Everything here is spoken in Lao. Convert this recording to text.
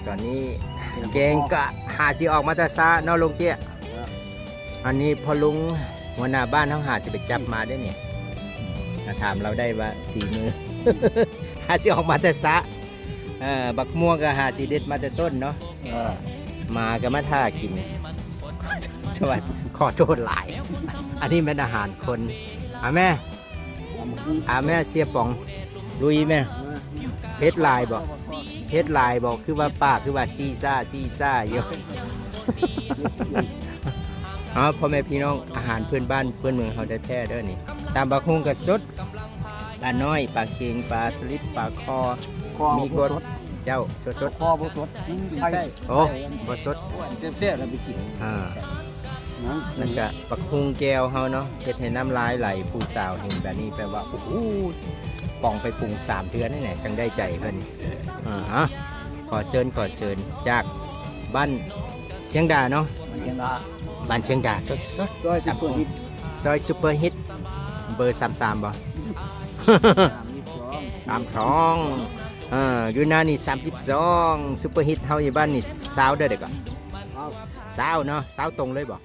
ຕອນນີ້ແກງກະຫາຊິອອກມາແຕ່ຊ້າເນາະລຸງເຕ້ຍ. ອັນນີ້ພໍ່ລຸງຫົວໜ້າບ້ານເຮົາຫາຊິໄປຈັບມາເດ້ນີ້ ມາຖາມລາວໄດ້ວ່າຝີມື ຫາຊິອອກມາແຕ່ຊ້າ. ເອີ ບັກມ່ວງກໍຫາຊິເດັດມາແຕ່ຕົ້ນເນາະ. ເອີ ໝາກໍມາຖ້າກິນ. ແຕ່ວ່າຂໍໂທດຫຼາຍ ອັນນີ້ແມ່ນອາຫານຄົນ. ອາແມ່ ອາແມ່ ເຊຍປອງ ລຸຍແມ່. ເຜັດຫຼາຍບໍ່? ເຜັດຫຼາຍບໍ່? ຄືວ່າປາກຄືວ່າຊີຊາຊີຊາຢູ່. ເອົາ ພໍ່ແມ່ພີ່ນ້ອງ ອາຫານພື້ນບ້ານພື້ນເມືອງເຮົາແທ້ໆເດີນີ້. ຕຳບັກຫຸ່ງກໍສົດ ປານ້ອຍ ປາເຂັງ ປາສະລິດ ປາຄໍ່ ຄໍ່ ມີກົດ ບໍ່ສົດ ເຈົ້າ ສົດໆ. ຄໍ່ບໍ່ສົດ ມັນໄຂ່. ໂອ້ ບໍ່ສົດ ແຊບໆ ແລ້ວໄປກິນ. ອ່າ ນັ້ນ ແລ້ວກະບັກຫຸ່ງແຈ່ວເຮົາເນາະ ເຮັດໃຫ້ນ້ຳລາຍໄຫຼ. ຜູ້ສາວເຫັນແບບນີ້ແປວ່າ ໂອ້ໂຫ ປອງໄປປຸງສາມເທື່ອນີ້ແຫຼະ ຈັ່ງໄດ້ໃຈເພິ່ນ. ອ່າ ຂໍເຊີນ ຂໍເຊີນຈາກບ້ານຊຽງດາເນາະ ບ້ານຊຽງດາ ບ້ານຊຽງດາສົດໆ. ຊອຍຊຸບເປີຮິດ ຊອຍຊຸບເປີຮິດ ເບີສາມສາມບໍ່? ສາມສອງ ເອີ ຢູ່ໜ້ານີ້ສາມສິບສອງ. ຊຸບເປີຮິດເຮົາຢູ່ບ້ານນີ້ຊາວເດີ ເດີກ່ອນ ຊາວເນາະ ຊາວຕົງເລີຍບໍ່?